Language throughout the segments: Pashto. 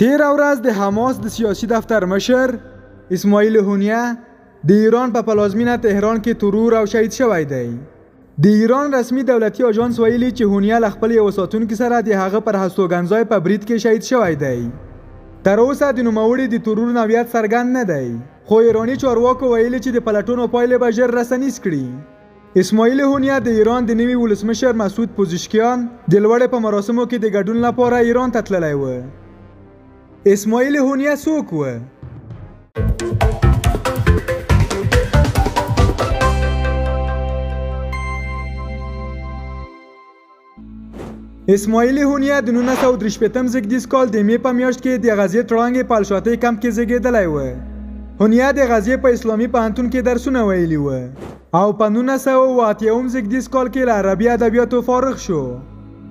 تېره ورځ د حماس د سیاسي دفتر مشر اسماعیل هونیه د ایران په پلازمینه تهران کې ترور او شهید شوی دی. د ایران رسمي دولتي اژانس ویلي چې هونیه له خپل یوه ساتونکي سره د هغه پر هستوګنځای په برید کې شهید شوی دی. تر اوسه د نوموړي د ترور نوعیت څرګند نه دی، خو ایراني چارواکو ویلي چې د پلټنو پایلې به ژر رسنیز کړي. اسماعیل هونیه د ایران د نوي ولسمشر مسعود پزشکیان د لوړې په مراسمو کې د ګډون لپاره ایران ته تللی و. اسماعیل هونیه څوک و؟ اسماعیل هونیه د 1963 زېږدیز کال د می په میاشت کې د غزې تړانګې په الشاطئ کمپ کې زېږېدلی و. هونیه د غزې په اسلامي پوهنتون کې درسونه ویلي و او په 1980 زېږدیز کال کې له عربي ادبیاتو فارغ شو.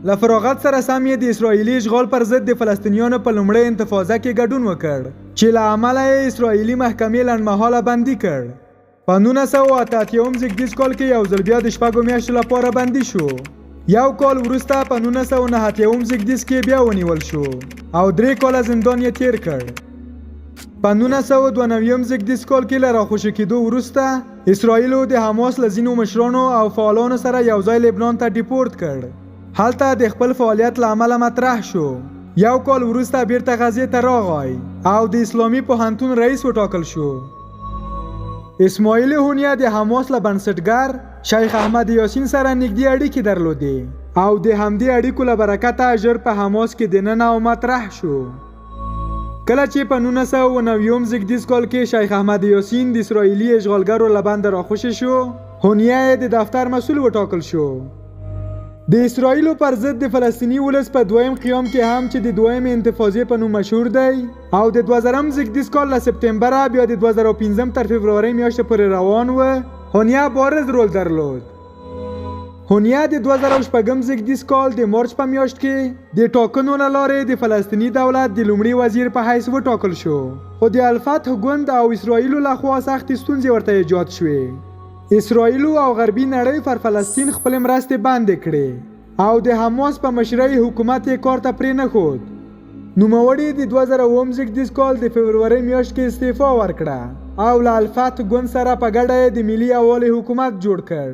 له فراغت سره سم یې د اسراییلي اشغال پر ضد د فلسطینیانو په لومړۍ انتفاضه کې ګډون وکړ چې له امله یې اسراییلي محکمې لنډمهاله بندي کړ. په 1988 زېږدیز کال کې یو ځل بیا د شپږو میاشتو لپاره بندي شو. یو کال وروسته په 1989 زېږدیز کې بیا ونیول شو او درې کاله زندان یې تیر کړ. په 1992 زېږدیز کال کې له راخوشې کېدو وروسته اسراییلو د حماس له ځینو مشرانو او فعالانو سره یو ځای لبنان ته ډیپورت کړ. هلته د خپل فعالیت له امله مطرح شو. یو کال وروسته بیرته غزې ته راغی او د اسلامي پوهنتون رئیس وټاکل شو. اسماعیل هونیه د حماس له بنسټګر شیخ احمد یاسین سره نږدې اړیکې درلودې او د همدې اړیکو له برکته ژر په حماس کې دننه او مطرح شو. کله چې په 1990 زېږدیز کال کې شیخ احمد یاسین د اسراییلي اشغالګرو له بنده راخوشې شو، هونیه یې د دفتر مسول وټاکل شو. د اسراییلو پر ضد د فلسطیني ولس په دویم قیام کې هم چې د دویمې انتفاضې په نوم مشهور دی او د 2000 زېږدیز کال له سپټمبره بیا د 2005 تر فبرورۍ میاشتې پورې روان و، هونیا بارز رول درلود. هونیا د 2006 زېږدیز کال د مارچ په میاشت کې د ټاکنو له لارې د فلسطیني دولت د لومړي وزیر په حیث وټاکل شو، خو د الفتح ګوند او اسراییلو له خوا سختې ستونزې ورته ایجاد شوې. اسراییلو او غربي نړۍ پر فلسطین خپلې مرستې بندې کړې او د حماس په مشرۍ حکومت یې کار ته پرې نه ښود. نوموړي د 2007 زېږدیز کال د فبرورۍ میاشت کې استعفا ورکړه او له الفتح ګوند سره په ګډه یې د ملي یووالي حکومت جوړ کړ.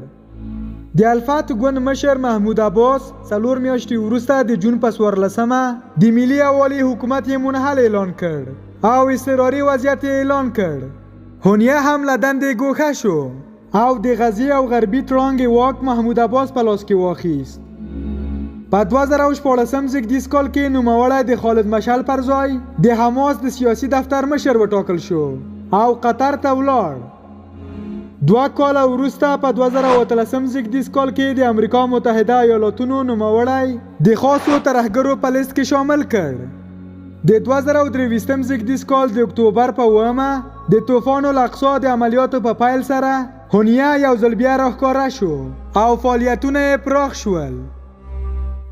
د الفتح ګوند مشر محمود عباس څلور میاشتې وروسته د جون په 14مه د ملي یووالي حکومت یې منحل اعلان کړ او اضطراري وضعیت یې اعلان کړ. هونیه هم له دندې ګوښه شو او د غزې او غربي تړانګې واک محمود عباس په لاس کې واخیست. په 2016 زېږدیز کال کې نوموړی د خالد مشعل پر ځای د حماس د سیاسي دفتر مشر وټاکل شو او قطر ته ولاړ. دوه کاله وروسته په 2018 زېږدیز کال کې د امریکا متحده ایالاتونو نوموړی د خاصو ترهګرو په لیست کې شامل کړ. د 2023 زېږدیز کال د اکتوبر په اوومه د طوفان الاقصی د عملیاتو په پیل سره هونیه یو ځل بیا راښکاره شو او فعالیتونه یې پراخ شول.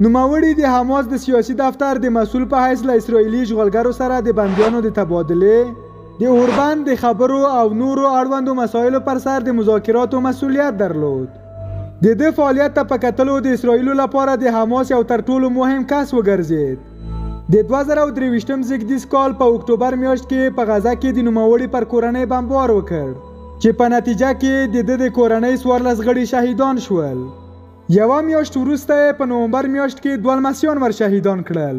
نوموړي د حماس د سیاسي دفتر د مسؤل په حیث له اسراییلي اشغالګرو سره د بندیانو د تبادلې، د اوربند د خبرو او نورو اړوندو مسایلو پر سر د مذاکراتو مسؤلیت درلود. د ده فعالیت ته په کتلو د اسراییلو لپاره د حماس یو تر ټولو مهم کس وګرځېد. د 2023 زېږدیز کال په اکتوبر میاشت کې په غزه کې د نوموړي پر کورنۍ بمبار وکړ چې په نتیجه کې د ده د کورنۍ 14 غړي شهیدان شول. یوه میاشت وروسته یې په نومبر میاشت کې دوه لمسیان ور شهیدان کړل.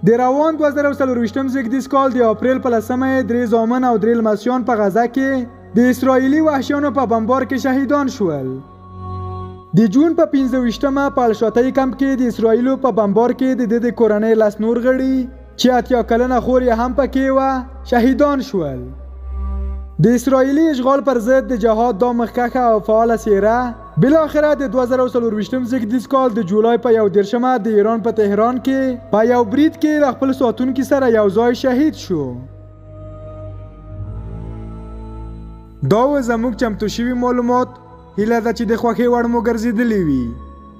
د روان 2024 زېږدیز کال د اپریل په لسمه یې درې زامن او درې لمسیان په غزه کې د اسراییلي وحشیانو په بمبار کې شهیدان شول. د جون په 25مه په الشاطئ کمپ کې د اسراییلو په بمبار کې د ده د کورنۍ لس نور غړي چې 80 کلنه خور یې هم پکې وه شهیدان شول. د اسراییلي اشغال پر ضد د جهاد دا مخکښه او فعاله څېره بالاخره د 2024 زېږدیز کال د جولای په 31مه د ایران په تهران کې په یو برید کې له خپل ساتونکي سره یو ځای شهید شو. دا و زموږ چمتو شوي معلومات. هیله ده چې د خوښې وړ مو ګرځېدلي وي.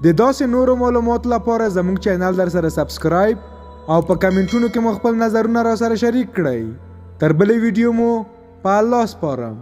د داسې نورو معلوماتو لپاره زموږ چینل در سره سبسکرایب او په کمنټونو کې مو خپل نظرونه را سره شریک کړئ. تر بلې ویډیو مو په الله سپارم.